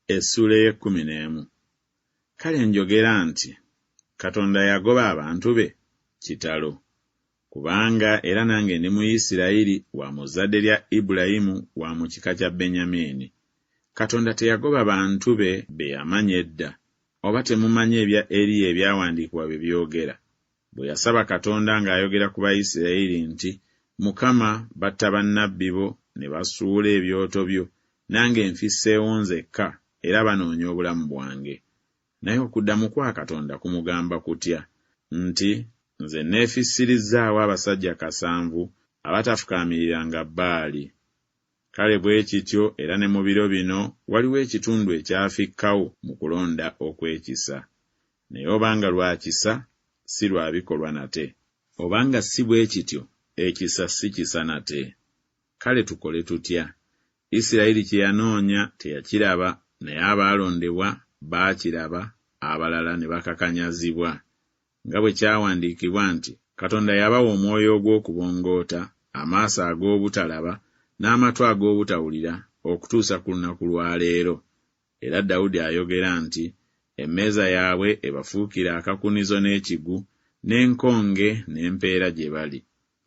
Essuula ey'ekkumi n'emu. Kale njogera nti Katonda yagoba abantu be? Kitalo! Kubanga era nange ndi Muyisirayiri, wa mu zzadde lya Ibulayimu, wa mu kika kya Benyamini. Katonda teyagoba bantu be be yamanya edda. Oba temumanyi ebya Eriya ebyawandiikibwa bye byogera, bwe yasaba Katonda ng'ayogera ku Bayisirayiri nti, Mukama, batta bannabbi bo, ne basuula ebyoto byo, nange nfisseewo nzekka, era banoonya obulamu bwange. Naye okuddamu kwa Katonda kumugamba kutya? Nti, Nze neefissirizzaawo abasajja kasanvu abatafukaamiriranga Baali. Kale bwe kityo era ne mu biro bino waliwo ekitundu ekyafikkawo mu kulonda okw'ekisa. Naye obanga lwa kisa, si lwa bikolwa nate. Obanga si bwe kityo, ekisa si kisa nate. Kale tukole tutya? Isirayiri kye yanoonya teyakiraba, naye abaalondebwa baakiraba, abalala ne bakakanyazibwa. Nga bwe kyawandiikibwa nti, Katonda yabawa omwoyo ogw'okubongoota, amaaso ag'obutalaba, n'amatu ag'obutawulira, okutuusa ku lunaku lwa leero. Era Dawudi ayogera nti, Emmeeza yaabwe ebafuukire akakunizo n'ekigu, n'enkonge n'empeera gye bali.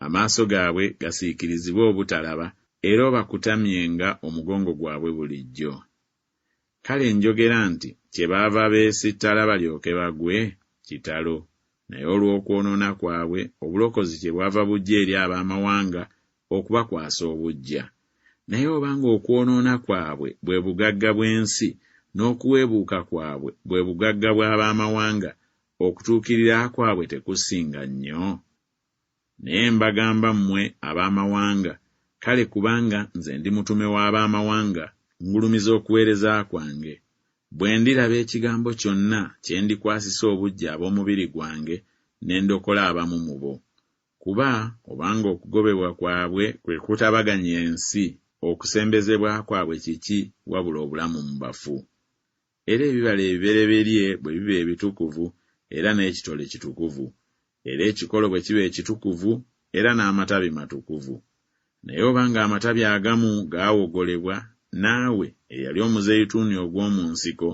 Amaaso gaabwe gasiikirizibwe obutalaba, era obakutamyenga omugongo gwabwe bulijjo. Kale njogera nti kyebaava beesittala balyoke bagwe? Kitalo! Naye olw'okwonoona kwabwe obulokozi kyebwava bujja eri ab'amawanga okubakwasa obuggya. Naye obanga okwonoona kwabwe bwe bugagga bw'ensi, n'okuweebuuka kwabwe bwe bugagga bw'ab'amawanga, okutuukirira kwabwe tekusinga nnyo? Naye mbagamba mmwe ab'amawanga, kale kubanga nze ndi mutume w'ab'amawanga, ngulumiza okuweereza kwange, bwe ndiraba ekigambo kyonna kye ndikwasisa obuggya ab'omubiri gwange, ne ndokola abamu mu bo. Kuba obanga okugobebwa kwabwe kwe kutabaganya ensi, okusembezebwa kwabwe kiki wabula obulamu mu bafu? Era ebibala ebibereberye bwe biba ebitukuvu, era n'ekitole kitukuvu. Era ekikolo bwe kiba ekitukuvu, era n'amatabi matukuvu. Naye obanga amatabi agamu gaawogolebwa, naawe, eyali omuzeyituuni ogw'omu nsiko,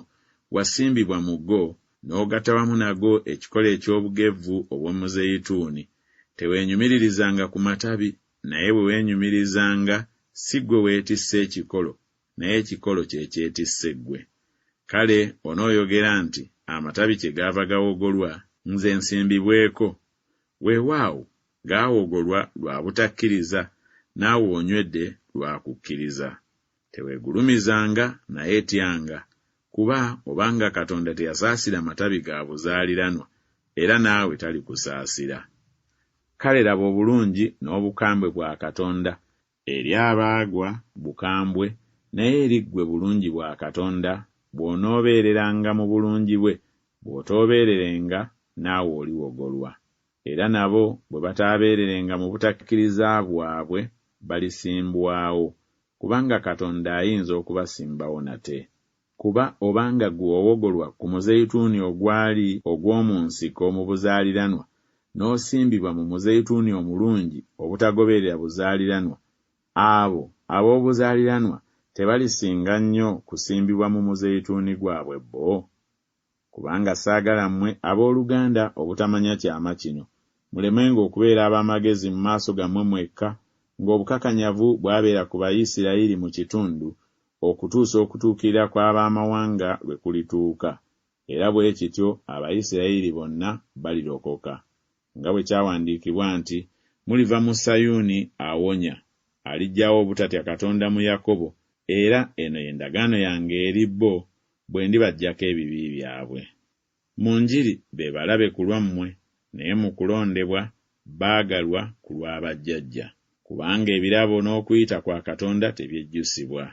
wasimbibwa mu go, n'ogatta wamu nago ekikolo eky'obugevvu obw'omuzeyituuni, teweenyumiririzanga ku matabi, naye bwe weenyumirizanga, si ggwe weetisse ekikolo, naye ekikolo kye kyetisse ggwe. Kale onooyogera nti, Amatabi kyegaava gawogolwa, nze nsimbibweko. Weewaawo, gaawogolwa lwa butakkiriza, naawe onywedde lwa kukkiriza. Teweegulumizanga, naye tyanga. Kuba obanga Katonda teyasaasira matabi ga buzaaliranwa, era naawe talikusaasira. Kale laba obulungi n'obukambwe bwa Katonda, Eri abaagwa, bukambwe, naye eri ggwe bulungi bwa Katonda, bw'onoobeereranga mu bulungi bwe, bw'otoobeererenga, naawe oliwogolwa. Era nabo bwe bataabeererenga mu butakkiriza bwabwe, balisimbwawo, kubanga Katonda ayinza okubasimbawo nate. Kuba obanga ggwe wawogolwa ku muzeyituuni ogwali ogw'omu nsiko mu buzaaliranwa, n'osimbibwa mu muzeyituuni omulungi obutagoberera buzaaliranwa, abo ab'obuzaaliranwa tebalisinga nnyo kusimbibwa mu muzeyituuni gwabwe bo? Kubanga saagala mmwe, ab'oluganda, obutamanya kyama kino, mulemenga okubeera ab'amagezi mu maaso gammwe mwekka, ng'obukakanyavu bwabeera ku Bayisirayiri mu kitundu, okutuusa okutuukirira kw'ab'amawanga lwe kulituuka, era bwe kityo Abayisirayiri bonna balirokoka. Nga bwe kyawandiikibwa nti, Muliva mu Sayuuni awonya, aliggyawo obutatya Katonda mu Yakobo, era eno ye ndagaano yange eri bo, bwe ndibaggyako ebibi byabwe. Mu njiri be balabe ku lwammwe, naye mu kulondebwa baagalwa ku lwa bajjajja. Kubanga ebirabo n'okuyita kwa Katonda tebyejjusibwa.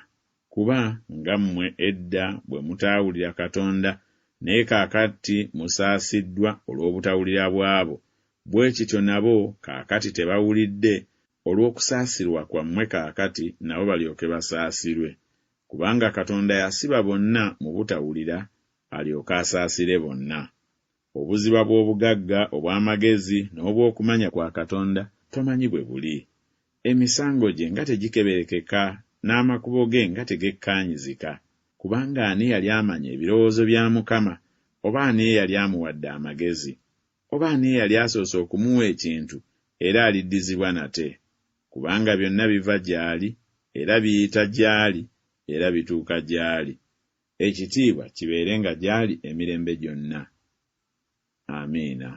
Kuba nga mmwe edda bwe mutaawulira Katonda, naye kaakati musaasiddwa olw'obutawulira bw'abo, bwe kityo nabo kaakati tebawulidde, olw'okusaasirwa kwammwe kaakati nabo balyoke basaasirwe. Kubanga Katonda yasiba bonna mu butawulira, alyoke asaasire bonna. Obuziba bw'obugagga obw'amagezi n'obw'okumanya kwa Katonda tomanyi bwe buli! Emisango gye nga tegikeberekeka, n'amakubo ge nga tegekkaanyizika! Kubanga ani yali amanya ebirowoozo bya Mukama, oba ani eyali amuwadde amagezi? Oba ani eyali asoose okumuwa ekintu, era aliddizibwa nate? Kubanga byonna biva gy'ali, era biyita gy'ali, era bituuka gy'ali. Ekitiibwa kibeerenga gy'ali emirembe gyonna. Amiina.